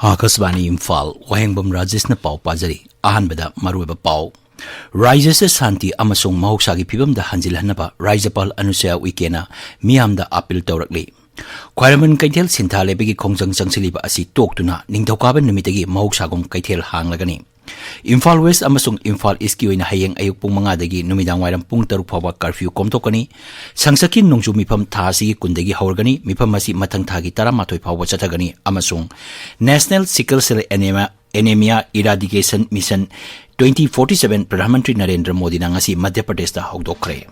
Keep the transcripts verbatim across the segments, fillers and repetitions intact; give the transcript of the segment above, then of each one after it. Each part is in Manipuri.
ꯑꯥꯀꯥꯁꯕꯥꯅꯤ ꯏꯝꯐꯥꯜ, ꯋꯥꯍꯦꯡꯕꯝ ꯔꯥꯖꯦꯁꯅ ꯄꯥꯎ ꯄꯥꯖꯔꯤ꯫ ꯑꯍꯥꯟꯕꯗ ꯃꯔꯨꯑꯣꯏꯕ ꯄꯥꯎ꯫ ꯔꯥꯖ꯭ꯌꯁꯤꯗ ꯁꯥꯟꯇꯤ ꯑꯃꯁꯨꯡ ꯃꯍꯧꯁꯥꯒꯤ ꯐꯤꯕꯝꯗ ꯍꯟꯖꯤꯜꯍꯟꯅꯕ ꯔꯥꯖ꯭ꯌꯄꯥꯜ ꯑꯅꯨꯁꯨꯌꯥ ꯎꯏꯀꯦꯅ ꯃꯤꯌꯥꯝꯗ ꯑꯥꯄꯤꯜ ꯇꯧꯔꯛꯂꯤ꯫ ꯈ꯭ꯋꯥꯏꯔꯝꯕꯟ ꯀꯩꯊꯦꯜ ꯁꯤꯟꯊꯥ ꯂꯩꯕꯒꯤ ꯈꯣꯡꯖꯪ ꯆꯪꯁꯤꯜꯂꯤꯕ ꯑꯁꯤ ꯇꯣꯛꯇꯨꯅ ꯅꯤꯡꯊꯧꯀꯥꯕ ꯅꯨꯃꯤꯠꯇꯒꯤ ꯃꯍꯧꯁꯥꯒꯨꯝ ꯀꯩꯊꯦꯜ ꯍꯥꯡꯂꯒꯅꯤ꯫ ꯏꯝꯐꯥꯜ ꯋꯦꯁ ꯑꯃꯁꯨꯡ ꯏꯝꯐꯥꯜ ꯏꯁꯀꯤ ꯑꯣꯏꯅ ꯍꯌꯦꯡ ꯑꯌꯨꯛ ꯄꯨꯡ ꯃꯉꯥꯗꯒꯤ ꯅꯨꯃꯤꯗꯥꯡ ꯋꯥꯏꯔꯝ ꯄꯨꯡ ꯇꯔꯨꯛ ꯐꯥꯎꯕ ꯀꯔꯐ꯭ꯌꯨ ꯀꯣꯝꯊꯣꯛꯀꯅꯤ꯫ ꯁꯪꯁꯠꯀꯤ ꯅꯣꯡꯖꯨ ꯃꯤꯐꯝ ꯊꯥ ꯑꯁꯤꯒꯤ ꯀꯨꯟꯗꯒꯤ ꯍꯧꯔꯒꯅꯤ꯫ ꯃꯤꯐꯝ ꯑꯁꯤ ꯃꯊꯪ ꯊꯥꯒꯤ ꯇꯔꯥꯃꯥꯊꯣꯏ ꯐꯥꯎꯕ ꯆꯠꯊꯒꯅꯤ ꯑꯃꯁꯨꯡ National Sickle Cell Anemia, Anemia Eradication Mission twenty forty seven Pradhan Mantri Narendra ꯃꯣꯗꯤꯅ ꯉꯁꯤ ꯃꯙ꯭ꯌ ꯄ꯭ꯔꯗꯦꯁꯇ ꯍꯧꯗꯣꯛꯈ꯭ꯔꯦ꯫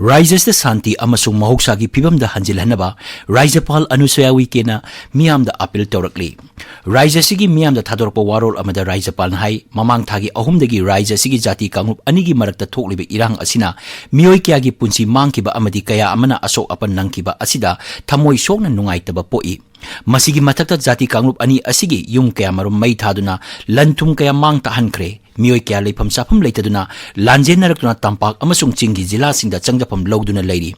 ꯔꯥꯖ꯭ꯌꯁꯤꯗ ꯁꯥꯟꯇꯤ ꯑꯃꯁꯨꯡ ꯃꯍꯧꯁꯥꯒꯤ ꯐꯤꯕꯝꯗ ꯍꯟꯖꯤꯜꯍꯟꯅꯕ ꯔꯥꯖ꯭ꯌꯄꯥꯜ ꯑꯅꯨꯁꯨꯌꯥ ꯎꯏꯀꯦꯅ ꯃꯤꯌꯥꯝꯗ ꯑꯥꯄꯤꯜ ꯇꯧꯔꯛꯂꯤ꯫ ꯔꯥꯖ꯭ꯌ ꯑꯁꯤꯒꯤ ꯃꯤꯌꯥꯝꯗ ꯊꯥꯗꯣꯔꯛꯄ ꯋꯥꯔꯣꯜ ꯑꯃꯗ ꯔꯥꯖ꯭ꯌꯄꯥꯜꯅ ꯍꯥꯏ, ꯃꯃꯥꯡ ꯊꯥꯒꯤ ꯑꯍꯨꯝꯗꯒꯤ ꯔꯥꯖ꯭ꯌ ꯑꯁꯤꯒꯤ ꯖꯥꯇꯤ ꯀꯥꯡꯂꯨꯞ ꯑꯅꯤꯒꯤ ꯃꯔꯛꯇ ꯊꯣꯛꯂꯤꯕ ꯏꯔꯥꯡ ꯑꯁꯤꯅ ꯃꯤꯑꯣꯏ ꯀꯌꯥꯒꯤ ꯄꯨꯟꯁꯤ ꯃꯥꯡꯈꯤꯕ ꯑꯃꯗꯤ ꯀꯌꯥ ꯑꯃꯅ ꯑꯁꯣꯛ ꯑꯄꯟ ꯅꯪꯈꯤꯕ ꯑꯁꯤꯗ ꯊꯃꯣꯏ ꯁꯣꯛꯅ ꯅꯨꯡꯉꯥꯏꯇꯕ ꯄꯣꯛꯏ꯫ ꯃꯁꯤꯒꯤ ꯃꯊꯛꯇ ꯖꯥꯇꯤ ꯀꯥꯡꯂꯨꯞ ꯑꯅꯤ ꯑꯁꯤꯒꯤ ꯌꯨꯝ ꯀꯌꯥꯃꯔꯨꯝ ꯃꯩ ꯊꯥꯗꯨꯅ ꯂꯟ ꯊꯨꯝ ꯀꯌꯥ ꯃꯥꯡ ꯇꯥꯛꯍꯟꯈ꯭ꯔꯦ꯫ ꯃꯤꯑꯣꯏ ꯀꯌꯥ ꯂꯩꯐꯝ ꯆꯥꯐꯝ ꯂꯩꯇꯗꯨꯅ ꯂꯥꯟꯖꯦꯟꯅꯔꯛꯇꯨꯅ ꯇꯝꯄꯥꯛ ꯑꯃꯁꯨꯡ ꯆꯤꯡꯒꯤ ꯖꯤꯂꯥꯁꯤꯡꯗ ꯆꯪꯖꯐꯝ ꯂꯧꯗꯨꯅ ꯂꯩꯔꯤ꯫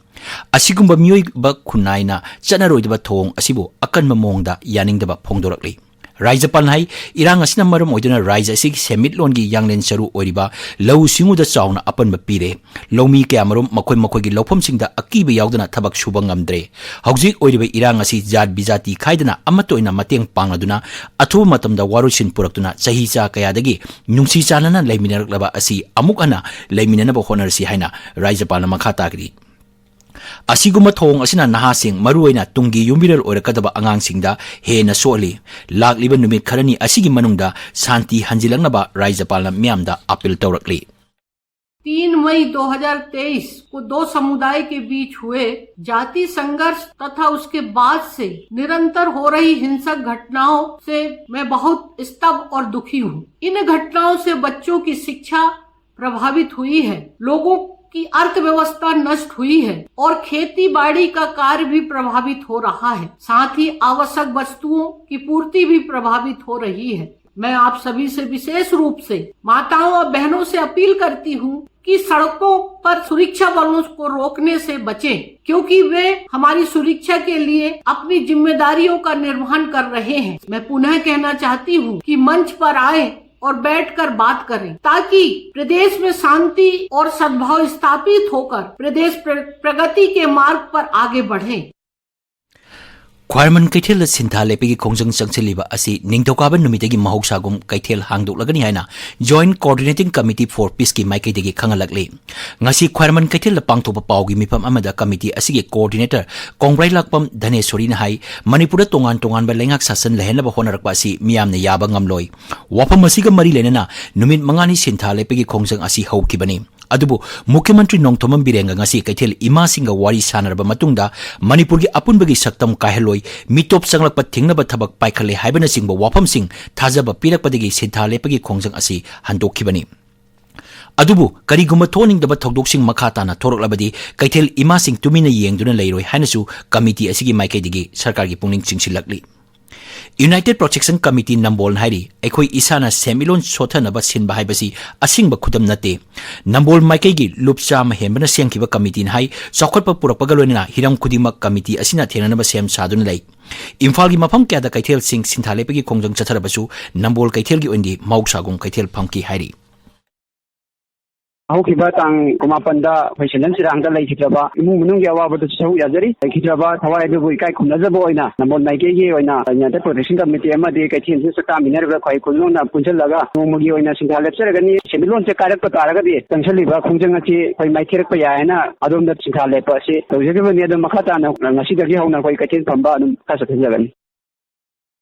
ꯑꯁꯤꯒꯨꯝꯕ ꯃꯤꯑꯣꯏꯕ ꯈꯨꯟꯅꯥꯏꯅ ꯆꯠꯅꯔꯣꯏꯗꯕ ꯊꯧꯑꯣꯡ ꯑꯁꯤꯕꯨ ꯑꯀꯟꯕ ꯃꯑꯣꯡꯗ ꯌꯥꯅꯤꯡꯗꯕ ꯐꯣꯡꯗꯣꯔꯛꯂꯤ꯫ ꯔꯥꯖ꯭ꯌꯄꯥꯜꯅ ꯍꯥꯏ, ꯏꯔꯥꯡ ꯑꯁꯤꯅ ꯃꯔꯝ ꯑꯣꯏꯗꯨꯅ ꯔꯥꯖ꯭ꯌ ꯑꯁꯤꯒꯤ ꯁꯦꯟꯃꯤꯠꯂꯣꯟꯒꯤ ꯌꯥꯡꯂꯦꯟ ꯁꯔꯨ ꯑꯣꯏꯔꯤꯕ ꯂꯧꯎ ꯁꯤꯡꯎꯗ ꯆꯥꯎꯅ ꯑꯄꯟꯕ ꯄꯤꯔꯦ꯫ ꯂꯧꯃꯤ ꯀꯌꯥꯃꯔꯨꯝ ꯃꯈꯣꯏ ꯃꯈꯣꯏꯒꯤ ꯂꯧꯐꯝꯁꯤꯡꯗ ꯑꯀꯤꯕ ꯌꯥꯎꯗꯅ ꯊꯕꯛ ꯁꯨꯕ ꯉꯝꯗ꯭ꯔꯦ꯫ ꯍꯧꯖꯤꯛ ꯑꯣꯏꯔꯤꯕ ꯏꯔꯥꯡ ꯑꯁꯤ ꯖꯥꯠ ꯕꯤꯖꯥꯇꯤ ꯈꯥꯏꯗꯅ ꯑꯃꯠꯇ ꯑꯣꯏꯅ ꯃꯇꯦꯡ ꯄꯥꯡꯂꯗꯨꯅ ꯑꯊꯨꯕ ꯃꯇꯝꯗ ꯋꯥꯔꯣꯏꯁꯤꯟ ꯄꯨꯔꯛꯇꯨꯅ ꯆꯍꯤ ꯆꯥ ꯀꯌꯥꯗꯒꯤ ꯅꯨꯡꯁꯤ ꯆꯥꯟꯅꯅ ꯂꯩꯃꯤꯟꯅꯔꯛꯂꯕ ꯑꯁꯤ ꯑꯃꯨꯛ ꯍꯟꯅ ꯂꯩꯃꯤꯟꯅꯅꯕ ꯍꯣꯠꯅꯔꯁꯤ ꯍꯥꯏꯅ ꯔꯥꯖ꯭ꯌꯄꯥꯜꯅ ꯃꯈꯥ ꯇꯥꯈ꯭ꯔꯤ꯫ ꯑꯁꯤꯒꯨꯝꯕ ꯊꯧꯑꯣꯡ ꯑꯁꯤꯅ ꯅꯍꯥꯁꯤꯡ, ꯃꯔꯨꯑꯣꯏꯅ ꯇꯨꯡꯒꯤ ꯌꯨꯝꯕꯤꯔꯦꯜ ꯑꯣꯏꯔꯛꯀꯗꯕ ꯑꯉꯥꯡꯁꯤꯡꯗ ꯍꯦꯟꯅ ꯁꯣꯛꯍꯜꯂꯤ꯫ ꯂꯥꯛꯂꯤꯕ ꯅꯨꯃꯤꯠ ꯈꯔꯅꯤ ꯑꯁꯤꯒꯤ ꯃꯅꯨꯡꯗ ꯁꯥꯟꯇꯤ ꯍꯟꯖꯤꯜꯂꯛꯅꯕ ꯔꯥꯖ꯭ꯌꯄꯥꯜꯅ ꯃꯤꯌꯥꯝꯗ ꯑꯥꯄꯤꯜ ꯇꯧꯔꯛꯂꯤ꯫ तीन मई दो हज़ार तेईस को दो समुदाय के बीच हुए जाति संघर्ष तथा उसके बाद से निरंतर हो रही हिंसक घटनाओं से मैं बहुत स्तब्ध और दुखी हूँ। इन घटनाओं से बच्चों की शिक्षा प्रभावित हुई है। लोगों कि अर्थव्यवस्था नष्ट हुई है और खेती बाड़ी का कार्य भी प्रभावित हो रहा है, साथ ही आवश्यक वस्तुओं की पूर्ति भी प्रभावित हो रही है। मैं आप सभी से विशेष रूप से माताओं और बहनों से अपील करती हूँ कि सड़कों पर सुरक्षा बलों को रोकने से बचें, क्योंकि वे हमारी सुरक्षा के लिए अपनी जिम्मेदारियों का निर्वहन कर रहे हैं। मैं पुनः कहना चाहती हूँ कि मंच पर आए और बैठकर बात करें, ताकि प्रदेश में शांति और सद्भाव स्थापित होकर प्रदेश प्र-, प्रगति के मार्ग पर आगे बढ़े। ꯈ꯭ꯋꯥꯏꯔꯝꯕꯟ ꯀꯩꯊꯦꯜꯗ ꯁꯤꯟꯊꯥ ꯂꯦꯞꯄꯒꯤ ꯈꯣꯡꯖꯪ ꯆꯪꯁꯤꯜꯂꯤꯕ ꯑꯁꯤ ꯅꯤꯡꯊꯧꯀꯥꯕ ꯅꯨꯃꯤꯠꯇꯒꯤ ꯃꯍꯧꯁꯥꯒꯨꯝ ꯀꯩꯊꯦꯜ ꯍꯥꯡꯗꯣꯛꯂꯒꯅꯤ ꯍꯥꯏꯅ Joint Coordinating Committee for Peaceꯀꯤ ꯃꯥꯏꯀꯩꯗꯒꯤ ꯈꯪꯍꯜꯂꯛꯂꯤ꯫ ꯉꯁꯤ ꯈ꯭ꯋꯥꯏꯔꯝꯕꯟ ꯀꯩꯊꯦꯜꯗ ꯄꯥꯡꯊꯣꯛꯄ ꯄꯥꯎꯒꯤ ꯃꯤꯐꯝ ꯑꯃꯗ committee ꯑꯁꯤꯒꯤ coordinator ꯀꯣꯡꯕ꯭ꯔꯩꯂꯥꯛꯄꯝ ꯙꯅꯦꯁꯣꯔꯤꯅ ꯍꯥꯏ, ꯃꯅꯤꯄꯨꯔꯗ ꯇꯣꯉꯥꯟ ꯇꯣꯉꯥꯟꯕ ꯂꯩꯉꯥꯛ ꯁꯥꯁꯟ ꯂꯩꯍꯟꯅꯕ ꯍꯣꯠꯅꯔꯛꯄ ꯑꯁꯤ ꯃꯤꯌꯥꯝꯅ ꯌꯥꯕ ꯉꯝꯂꯣꯏ꯫ ꯋꯥꯐꯝ ꯑꯁꯤꯒ ꯃꯔꯤ ꯂꯩꯅꯅ ꯅꯨꯃꯤꯠ ꯃꯉꯥꯅꯤ ꯁꯤꯟꯊꯥ ꯂꯦꯞꯄꯒꯤ ꯈꯣꯡꯖꯪ ꯑꯁꯤ ꯍꯧꯈꯤꯕꯅꯤ꯫ ꯑꯗꯨꯕꯨ ꯃꯨꯈ꯭ꯌ ꯃꯟꯇ꯭ꯔꯤ ꯅꯣꯡꯊꯣꯝꯕꯝ ꯕꯤꯔꯦꯟꯒ ꯉꯁꯤ ꯀꯩꯊꯦꯜ ꯏꯃꯥꯁꯤꯡꯒ ꯋꯥꯔꯤ ꯁꯥꯟꯅꯔꯕ ꯃꯇꯨꯡꯗ ꯃꯅꯤꯄꯨꯔꯒꯤ ꯑꯄꯨꯟꯕꯒꯤ ꯁꯛꯇꯝ ꯀꯥꯏꯍꯜꯂꯣꯏ, ꯃꯤꯇꯣꯞ ꯆꯪꯂꯛꯄ ꯊꯤꯡꯅꯕ ꯊꯕꯛ ꯄꯥꯏꯈꯠꯂꯦ ꯍꯥꯏꯕꯅꯆꯤꯡꯕ ꯋꯥꯐꯝꯁꯤꯡ ꯊꯥꯖꯕ ꯄꯤꯔꯛꯄꯗꯒꯤ ꯁꯤꯟꯊꯥ ꯂꯦꯞꯄꯒꯤ ꯈꯣꯡꯖꯪ ꯑꯁꯤ ꯍꯟꯗꯣꯛꯈꯤꯕꯅꯤ꯫ ꯑꯗꯨꯕꯨ ꯀꯔꯤꯒꯨꯝꯕ ꯊꯣꯛꯍꯟꯅꯤꯡꯗꯕ ꯊꯧꯗꯣꯛꯁꯤꯡ ꯃꯈꯥ ꯇꯥꯅ ꯊꯣꯔꯛꯂꯕꯗꯤ ꯀꯩꯊꯦꯜ ꯏꯃꯥꯁꯤꯡ ꯇꯨꯃꯤꯟꯅ ꯌꯦꯡꯗꯨꯅ ꯂꯩꯔꯣꯏ ꯍꯥꯏꯅꯁꯨ committee ꯑꯁꯤꯒꯤ ꯃꯥꯏꯀꯩꯗꯒꯤ ꯁꯔꯀꯥꯔꯒꯤ ꯄꯨꯛꯅꯤꯡ ꯆꯤꯡꯁꯤꯜꯂꯛꯂꯤ꯫ United Protection Committee ꯅꯝꯕꯣꯜꯅ ꯍꯥꯏꯔꯤ, ꯑꯩꯈꯣꯏ ꯏꯁꯥꯅ ꯁꯦꯟꯃꯤꯠꯂꯣꯟ ꯁꯣꯠꯊꯅꯕ ꯁꯤꯟꯕ ꯍꯥꯏꯕꯁꯤ ꯑꯁꯤꯡꯕ ꯈꯨꯗꯝ ꯅꯠꯇꯦ꯫ ꯅꯝꯕꯣꯜ ꯃꯥꯏꯀꯩꯒꯤ ꯂꯨꯞ ꯆꯥꯝꯃ ꯍꯦꯟꯕꯅ ꯁꯦꯝꯈꯤꯕ committeeꯅ ꯍꯥꯏ, ꯆꯥꯎꯈꯠꯄ ꯄꯨꯔꯛꯄꯒ ꯂꯣꯏꯅꯅ ꯍꯤꯔꯝ ꯈꯨꯗꯤꯡꯃꯛ committee ꯑꯁꯤꯅ ꯊꯦꯡꯅꯅꯕ ꯁꯦꯝ ꯁꯥꯗꯨꯅ ꯂꯩ꯫ ꯏꯝꯐꯥꯜꯒꯤ ꯃꯐꯝ ꯀꯌꯥꯗ ꯀꯩꯊꯦꯜꯁꯤꯡ ꯁꯤꯟꯊꯥ ꯂꯦꯞꯄꯒꯤ ꯈꯣꯡꯖꯪ ꯆꯠꯊꯔꯕꯁꯨ ꯅꯝꯕꯣꯜ ꯀꯩꯊꯦꯜꯒꯤ ꯑꯣꯏꯅꯗꯤ ꯃꯍꯧꯁꯥꯒꯨꯝ ꯀꯩꯊꯦꯜ ꯐꯝꯈꯤ ꯍꯥꯏꯔꯤ꯫ ꯍꯧꯈꯤꯕ ꯇꯥꯡ ꯀꯨꯟꯃꯥꯄꯟꯗ ꯑꯩꯈꯣꯏ ꯁꯦꯟꯖꯟ ꯆꯤꯔꯥꯡꯗ ꯂꯩꯈꯤꯗ꯭ꯔꯕ ꯏꯃꯨꯡ ꯃꯅꯨꯡꯒꯤ ꯑꯋꯥꯕꯗꯁꯨ ꯁꯔꯨꯛ ꯌꯥꯖꯔꯤ꯫ ꯂꯩꯈꯤꯗ꯭ꯔꯕ ꯊꯋꯥꯏ ꯑꯗꯨꯕꯨ ꯏꯀꯥꯏ ꯈꯨꯝꯅꯖꯕ ꯑꯣꯏꯅ ꯅꯝꯕꯣꯜ ꯃꯥꯏꯀꯩꯒꯤ ꯑꯣꯏꯅ United Protection Committee ꯑꯃꯗꯤ ꯀꯩꯊꯦꯜꯁꯤꯗ ꯆꯥꯛ ꯆꯥꯃꯤꯟꯅꯔꯤꯕ ꯑꯩꯈꯣꯏ ꯈꯨꯟꯅꯧꯅ ꯄꯨꯟꯁꯤꯜꯂꯒ ꯅꯣꯡꯃꯒꯤ ꯑꯣꯏꯅ ꯁꯤꯟꯊꯥ ꯂꯦꯞꯆꯔꯒꯅꯤ꯫ ꯁꯦꯟꯃꯤꯠꯂꯣꯟꯁꯦ ꯀꯥꯏꯔꯛꯄ ꯇꯥꯔꯒꯗꯤ ꯆꯪꯁꯤꯜꯂꯤꯕ ꯈꯣꯡꯖꯪ ꯑꯁꯤ ꯑꯩꯈꯣꯏ ꯃꯥꯏꯊꯤꯔꯛꯄ ꯌꯥꯏ ꯍꯥꯏꯅ ꯑꯗꯣꯝꯗ ꯁꯤꯟꯊꯥ ꯂꯦꯞꯄ ꯑꯁꯤ ꯇꯧꯖꯈꯤꯕꯅꯤ꯫ ꯑꯗꯣ ꯃꯈꯥ ꯇꯥꯅ ꯉꯁꯤꯗꯒꯤ ꯍꯧꯅ ꯑꯩꯈꯣꯏ ꯀꯩꯊꯦꯜ ꯐꯝꯕ ꯑꯗꯨꯝ ꯃꯈꯥ ꯆꯠꯊꯖꯒꯅꯤ꯫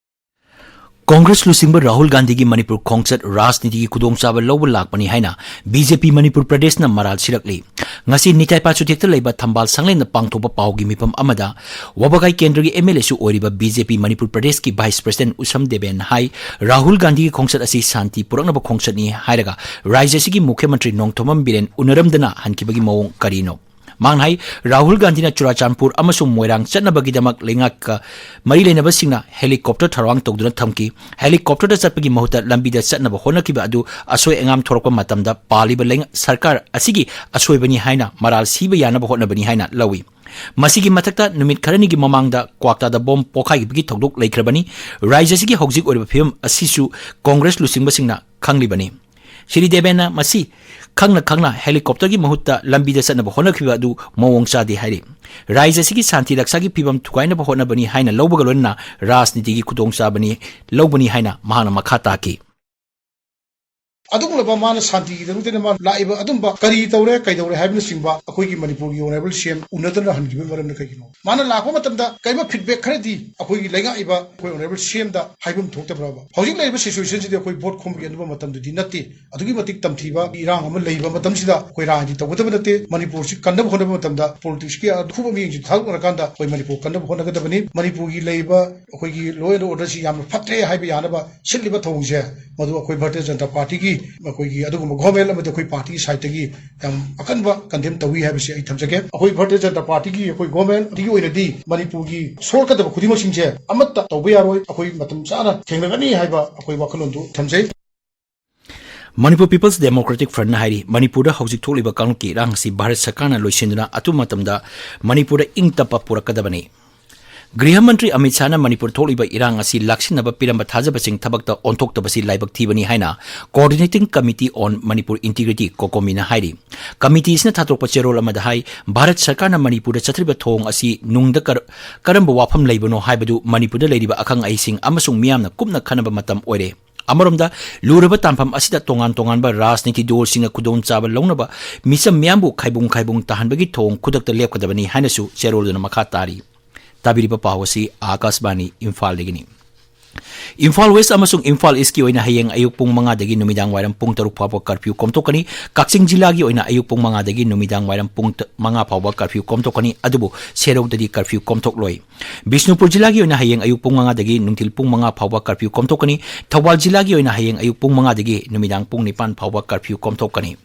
ꯀꯣꯡꯒ꯭ꯔꯦꯁ ꯂꯨꯆꯤꯡꯕ ꯔꯥꯍꯨꯜ ꯒꯥꯟꯙꯤꯒꯤ ꯃꯅꯤꯄꯨꯔ ꯈꯣꯡꯆꯠ ꯔꯥꯖꯅꯤꯇꯤꯒꯤ ꯈꯨꯗꯣꯡꯆꯥꯕ ꯂꯧꯕ ꯂꯥꯛꯄꯅꯤ ꯍꯥꯏꯅ BJP ꯃꯅꯤꯄꯨꯔ ꯄ꯭ꯔꯗꯦꯁꯅ ꯃꯔꯥꯜ ꯁꯤꯔꯛꯂꯤ꯫ ꯉꯁꯤ ꯅꯤꯇꯥꯏꯄꯥ ꯆꯨꯊꯦꯛꯇ ꯂꯩꯕ ꯊꯝꯕꯥꯜ ꯁꯪꯂꯦꯟꯗ ꯄꯥꯡꯊꯣꯛꯄ ꯄꯥꯎꯒꯤ ꯃꯤꯐꯝ ꯑꯃꯗ ꯋꯥꯕꯒꯥꯏ ꯀꯦꯟꯗ꯭ꯔꯒꯤ ꯑꯦꯝ ꯑꯦꯜ ꯑꯦꯁꯨ ꯑꯣꯏꯔꯤꯕ ꯕꯤ ꯖꯦ ꯄꯤ ꯃꯅꯤꯄꯨꯔ ꯄ꯭ꯔꯗꯦꯁꯀꯤ ꯚꯥꯏꯁ ꯄ꯭ꯔꯁꯤꯗꯦꯟꯠ ꯎꯁꯝ ꯗꯦꯕꯦꯟ ꯍꯥꯏ, ꯔꯥꯍꯨꯜ ꯒꯥꯟꯙꯤꯒꯤ ꯈꯣꯡꯆꯠ ꯑꯁꯤ ꯁꯥꯟꯇꯤ ꯄꯨꯔꯛꯅꯕ ꯈꯣꯡꯆꯠꯅꯤ ꯍꯥꯏꯔꯒ ꯔꯥꯖ꯭ꯌ ꯑꯁꯤꯒꯤ ꯃꯨꯈ꯭ꯌ ꯃꯟꯇ꯭ꯔꯤ ꯅꯣꯡꯊꯣꯝꯕꯝ ꯕꯤꯔꯦꯟ ꯎꯅꯔꯝꯗꯅ ꯍꯟꯈꯤꯕꯒꯤ ꯃꯑꯣꯡ ꯀꯔꯤꯅꯣ? ꯃꯥꯅ ꯍꯥꯏ, ꯔꯥꯍꯨꯜ ꯒꯥꯟꯙꯤꯅ ꯆꯨꯔꯥꯆꯥꯟꯄꯨꯔ ꯑꯃꯁꯨꯡ ꯃꯣꯏꯔꯥꯡ ꯆꯠꯅꯕꯒꯤꯗꯃꯛ ꯂꯩꯉꯥꯛꯀ ꯃꯔꯤ ꯂꯩꯅꯕꯁꯤꯡꯅ ꯍꯦꯂꯤꯀꯣꯞꯇꯔ ꯊꯧꯔꯥꯡ ꯇꯧꯗꯨꯅ ꯊꯝꯈꯤ꯫ ꯍꯦꯂꯤꯀꯣꯞꯇꯔꯗ ꯆꯠꯄꯒꯤ ꯃꯍꯨꯠꯇ ꯂꯝꯕꯤꯗ ꯆꯠꯅꯕ ꯍꯣꯠꯅꯈꯤꯕ ꯑꯗꯨ ꯑꯁꯣꯏ ꯑꯉꯥꯝ ꯊꯣꯛꯂꯛꯄ ꯃꯇꯝꯗ ꯄꯥꯜꯂꯤꯕ ꯂꯩꯉꯥꯛ ꯁꯔꯀꯥꯔ ꯑꯁꯤꯒꯤ ꯑꯁꯣꯏꯕꯅꯤ ꯍꯥꯏꯅ ꯃꯔꯥꯜ ꯁꯤꯕ ꯌꯥꯅꯕ ꯍꯣꯠꯅꯕꯅꯤ ꯍꯥꯏꯅ ꯂꯧꯏ꯫ ꯃꯁꯤꯒꯤ ꯃꯊꯛꯇ ꯅꯨꯃꯤꯠ ꯈꯔꯅꯤꯒꯤ ꯃꯃꯥꯡꯗ ꯀ꯭ꯋꯥꯛꯇꯥꯗ ꯕꯣꯝ ꯄꯣꯈꯥꯏꯈꯤꯕꯒꯤ ꯊꯧꯗꯣꯛ ꯂꯩꯈ꯭ꯔꯕꯅꯤ꯫ ꯔꯥꯖ꯭ꯌ ꯑꯁꯤꯒꯤ ꯍꯧꯖꯤꯛ ꯑꯣꯏꯔꯤꯕ ꯐꯤꯕꯝ ꯑꯁꯤꯁꯨ ꯀꯣꯡꯒ꯭ꯔꯦꯁ ꯂꯨꯆꯤꯡꯕꯁꯤꯡꯅ ꯈꯪꯂꯤꯕꯅꯤ꯫ ꯁ꯭ꯔꯤ ꯗꯦꯕꯦꯟꯅ ꯃꯁꯤ ꯈꯪꯅ ꯈꯪꯅ ꯍꯦꯂꯤꯀꯣꯞꯇꯔꯒꯤ ꯃꯍꯨꯠꯇ ꯂꯝꯕꯤꯗ ꯆꯠꯅꯕ ꯍꯣꯠꯅꯈꯤꯕ ꯑꯗꯨ ꯃꯑꯣꯡ ꯆꯥꯗꯦ ꯍꯥꯏꯔꯤ꯫ ꯔꯥꯖ꯭ꯌ ꯑꯁꯤꯒꯤ ꯁꯥꯟꯇꯤ ꯔꯛꯁꯥꯒꯤ ꯐꯤꯕꯝ ꯊꯨꯒꯥꯏꯅꯕ ꯍꯣꯠꯅꯕꯅꯤ ꯍꯥꯏꯅ ꯂꯧꯕꯒ ꯂꯣꯏꯅꯅ ꯔꯥꯖꯅꯤꯇꯤꯒꯤ ꯈꯨꯗꯣꯡꯆꯥꯕꯅꯤ ꯂꯧꯕꯅꯤ ꯍꯥꯏꯅ ꯃꯍꯥꯛꯅ ꯃꯈꯥ ꯇꯥꯈꯤ꯫ ꯑꯗꯨꯒꯨꯝꯂꯕ ꯃꯥꯅ ꯁꯥꯟꯇꯤꯒꯤꯗꯃꯛꯇꯅ ꯃꯥ ꯂꯥꯛꯏꯕ ꯑꯗꯨꯝꯕ ꯀꯔꯤ ꯇꯧꯔꯦ, ꯀꯩꯗꯧꯔꯦ ꯍꯥꯏꯕꯅꯆꯤꯡꯕ ꯑꯩꯈꯣꯏꯒꯤ ꯃꯅꯤꯄꯨꯔꯒꯤ ꯑꯣꯅꯔꯦꯕꯜ ꯁꯤ ꯑꯦꯝ ꯎꯅꯗꯅ ꯍꯟꯈꯤꯕꯒꯤ ꯃꯔꯝꯅ ꯀꯩꯒꯤꯅꯣ? ꯃꯥꯅ ꯂꯥꯛꯄ ꯃꯇꯝꯗ ꯀꯔꯤꯒꯨꯝꯕ ꯐꯤꯗꯕꯦꯛ ꯈꯔꯗꯤ ꯑꯩꯈꯣꯏꯒꯤ ꯂꯩꯉꯥꯛꯏꯕ ꯑꯩꯈꯣꯏ ꯑꯣꯅꯔꯦꯕꯜ ꯁꯤ ꯑꯦꯝꯗ ꯍꯥꯏꯐꯝ ꯊꯣꯛꯇꯕ꯭ꯔꯕ? ꯍꯧꯖꯤꯛ ꯂꯩꯔꯤꯕ ꯁꯤꯆꯨꯋꯦꯁꯟꯁꯤꯗꯤ ꯑꯩꯈꯣꯏ ꯚꯣꯠ ꯈꯣꯝꯕꯒꯤ ꯑꯗꯨꯝꯕ ꯃꯇꯝꯗꯨꯗꯤ ꯅꯠꯇꯦ꯫ ꯑꯗꯨꯛꯀꯤ ꯃꯇꯤꯛ ꯇꯝꯊꯤꯕ ꯏꯔꯥꯡ ꯑꯃ ꯂꯩꯕ ꯃꯇꯝꯁꯤꯗ ꯑꯩꯈꯣꯏ ꯔꯥꯖꯅꯤꯇꯤ ꯇꯧꯒꯗꯕ ꯅꯠꯇꯦ꯫ ꯃꯅꯤꯄꯨꯔꯁꯤ ꯀꯟꯅꯕ ꯍꯣꯠꯅꯕ ꯃꯇꯝꯗ ꯄꯣꯂꯤꯇꯤꯛꯁꯀꯤ ꯑꯀꯨꯞꯄ ꯃꯤꯠꯌꯦꯡꯁꯤ ꯊꯥꯗꯣꯛꯅꯔꯀꯥꯟꯗ ꯑꯩꯈꯣꯏ ꯃꯅꯤꯄꯨꯔ ꯀꯟꯅꯕ ꯍꯣꯠꯅꯒꯗꯕꯅꯤ꯫ ꯃꯅꯤꯄꯨꯔꯒꯤ ꯂꯩꯔꯤꯕ ꯑꯩꯈꯣꯏꯒꯤ law and order ꯁꯤ ꯌꯥꯝꯅ ꯐꯠꯇ꯭ꯔꯦ ꯍꯥꯏꯕ ꯌꯥꯅꯕ ꯁꯤꯜꯂꯤꯕ ꯊꯧꯑꯣꯡꯁꯦ, ꯃꯗꯨ ꯑꯩꯈꯣꯏ ꯚꯥꯔꯇꯤꯌ ꯖꯅꯇꯥ ꯄꯥꯔꯇꯤꯒꯤ, ꯑꯩꯈꯣꯏꯒꯤ ꯑꯗꯨꯒꯨꯝꯕ ꯒꯣꯚꯔꯟꯃꯦꯟꯠ ꯑꯃꯗꯤ ꯑꯩꯈꯣꯏ ꯄꯥꯔꯇꯤꯒꯤ ꯁꯥꯏꯠꯇꯒꯤ ꯌꯥꯝ ꯑꯀꯟꯕ ꯀꯟꯗꯦꯝ ꯇꯧꯏ ꯍꯥꯏꯕꯁꯤ ꯑꯩ ꯊꯝꯖꯒꯦ꯫ ꯑꯩꯈꯣꯏ ꯚꯥꯔꯇꯤꯌ ꯖꯅꯇꯥ ꯄꯥꯔꯇꯤꯒꯤ ꯑꯩꯈꯣꯏ ꯒꯣꯚꯔꯟꯃꯦꯟꯠꯀꯤ ꯑꯣꯏꯅꯗꯤ ꯃꯅꯤꯄꯨꯔꯒꯤ ꯁꯣꯛꯀꯗꯕ ꯈꯨꯗꯤꯡꯃꯛꯁꯤꯡꯁꯦ ꯑꯃꯠꯇ ꯇꯧꯕ ꯌꯥꯔꯣꯏ, ꯑꯩꯈꯣꯏ ꯃꯇꯝ ꯆꯥꯅ ꯊꯦꯡꯅꯒꯅꯤ ꯍꯥꯏꯕ ꯑꯩꯈꯣꯏ ꯋꯥꯈꯜꯂꯣꯟꯗꯨ ꯊꯝꯖꯩ꯫ ꯃꯅꯤꯄꯨꯔ ꯄꯤꯄꯜꯁ ꯗꯦꯃꯣꯀ꯭ꯔꯦꯇꯤꯛ ꯐ꯭ꯔꯟꯠꯅ ꯍꯥꯏꯔꯤ, ꯃꯅꯤꯄꯨꯔꯗ ꯍꯧꯖꯤꯛ ꯊꯣꯛꯂꯤꯕ ꯀꯥꯡꯂꯨꯞꯀꯤ ꯏꯔꯥꯡ ꯑꯁꯤ ꯚꯥꯔꯠ ꯁꯔꯀꯥꯔꯅ ꯂꯣꯏꯁꯤꯟꯗꯨꯅ ꯑꯊꯨꯕ ꯃꯇꯝꯗ ꯃꯅꯤꯄꯨꯔꯗ ꯏꯪ ꯇꯞꯄ ꯄꯨꯔꯛꯀꯗꯕꯅꯤ꯫ ꯒ꯭ꯔꯤꯍ ꯃꯟꯇ꯭ꯔꯤ ꯑꯃꯤꯠ ꯁꯥꯍꯅ ꯃꯅꯤꯄꯨꯔ ꯊꯣꯛꯂꯤꯕ ꯏꯔꯥꯡ ꯑꯁꯤ ꯂꯥꯛꯁꯤꯟꯅꯕ ꯄꯤꯔꯝꯕ ꯊꯥꯖꯕꯁꯤꯡ ꯊꯕꯛꯇ ꯑꯣꯟꯊꯣꯛꯇꯕꯁꯤ ꯂꯥꯏꯕꯛ ꯊꯤꯕꯅꯤ ꯍꯥꯏꯅ Coordinating Committee on Manipur Integrity, ꯀꯣꯀꯣꯃꯤꯅ ꯍꯥꯏꯔꯤ꯫ ꯀꯃꯤꯇꯤꯁꯤꯅ ꯊꯥꯗꯣꯔꯛꯄ ꯆꯦꯔꯣꯜ ꯑꯃꯗ ꯍꯥꯏ, ꯚꯥꯔꯠ ꯁꯔꯀꯥꯔꯅ ꯃꯅꯤꯄꯨꯔꯗ ꯆꯠꯊꯔꯤꯕ ꯊꯧꯑꯣꯡ ꯑꯁꯤ ꯅꯨꯡꯗ ꯀꯔ-, ꯀꯔꯝꯕ ꯋꯥꯐꯝ ꯂꯩꯕꯅꯣ ꯍꯥꯏꯕꯗꯨ ꯃꯅꯤꯄꯨꯔꯗ ꯂꯩꯔꯤꯕ ꯑꯈꯪ ꯑꯍꯩꯁꯤꯡ ꯑꯃꯁꯨꯡ ꯃꯤꯌꯥꯝꯅ ꯀꯨꯞꯅ ꯈꯟꯅꯕ ꯃꯇꯝ ꯑꯣꯏꯔꯦ꯫ ꯑꯃꯔꯣꯝꯗ, ꯂꯨꯔꯕ ꯇꯥꯟꯐꯝ ꯑꯁꯤꯗ ꯇꯣꯉꯥꯟ ꯇꯣꯉꯥꯟꯕ ꯔꯥꯖꯅꯤꯇꯤ ꯗꯣꯜꯁꯤꯡꯅ ꯈꯨꯗꯣꯡꯆꯥꯕ ꯂꯧꯅꯕ ꯃꯤꯆꯝ ꯃꯤꯌꯥꯝꯕꯨ ꯈꯥꯏꯕꯨꯡ ꯈꯥꯏꯕꯨꯡ ꯇꯥꯍꯟꯕꯒꯤ ꯊꯧꯑꯣꯡ ꯈꯨꯗꯛꯇ ꯂꯦꯞꯀꯗꯕꯅꯤ ꯍꯥꯏꯅꯁꯨ ꯆꯦꯔꯣꯜꯗꯨꯅ ꯃꯈꯥ ꯇꯥꯔꯤ꯫ ꯇꯥꯕꯤꯔꯤꯕ ꯄꯥꯎ ꯑꯁꯤ ꯑꯥꯀꯥꯁꯕꯥꯅꯤ ꯏꯝꯐꯥꯜꯗꯒꯤꯅꯤ꯫ ꯏꯝꯐꯥꯜ ꯋꯦꯁ ꯑꯃꯁꯨꯡ ꯏꯝꯐꯥꯜ ꯏꯁꯀꯤ ꯑꯣꯏꯅ ꯍꯌꯦꯡ ꯑꯌꯨꯛ ꯄꯨꯡ ꯃꯉꯥꯗꯒꯤ ꯅꯨꯃꯤꯗꯥꯡ ꯋꯥꯏꯔꯝ ꯄꯨꯡ ꯇꯔꯨꯛ ꯐꯥꯎꯕ ꯀꯔꯐ꯭ꯌꯨ ꯀꯣꯝꯊꯣꯛꯀꯅꯤ꯫ ꯀꯛꯆꯤꯡ ꯖꯤꯂꯥꯒꯤ ꯑꯣꯏꯅ ꯑꯌꯨꯛ ꯄꯨꯡ ꯃꯉꯥꯗꯒꯤ ꯅꯨꯃꯤꯗꯥꯡ ꯋꯥꯏꯔꯝ ꯄꯨꯡ ꯃꯉꯥ ꯐꯥꯎꯕ ꯀꯔꯐ꯭ꯌꯨ ꯀꯣꯝꯊꯣꯛꯀꯅꯤ, ꯑꯗꯨꯕꯨ ꯁꯦꯔꯧꯗꯗꯤ ꯀꯔꯐ꯭ꯌꯨ ꯀꯣꯝꯊꯣꯛꯂꯣꯏ꯫ ꯕꯤꯁꯅꯨꯄꯨꯔ ꯖꯤꯂꯥꯒꯤ ꯑꯣꯏꯅ ꯍꯌꯦꯡ ꯑꯌꯨꯛ ꯄꯨꯡ ꯃꯉꯥꯗꯒꯤ ꯅꯨꯡꯊꯤꯜ ꯄꯨꯡ ꯃꯉꯥ ꯐꯥꯎꯕ ꯀꯔꯐ꯭ꯌꯨ ꯀꯣꯝꯊꯣꯛꯀꯅꯤ꯫ ꯊꯧꯕꯥꯜ ꯖꯤꯂꯥꯒꯤ ꯑꯣꯏꯅ ꯍꯌꯦꯡ ꯑꯌꯨꯛ ꯄꯨꯡ ꯃꯉꯥꯗꯒꯤ ꯅꯨꯃꯤꯗꯥꯡ ꯄꯨꯡ ꯅꯤꯄꯥꯟ ꯐꯥꯎꯕ ꯀꯔꯐ꯭ꯌꯨ ꯀꯣꯝꯊꯣꯛꯀꯅꯤ꯫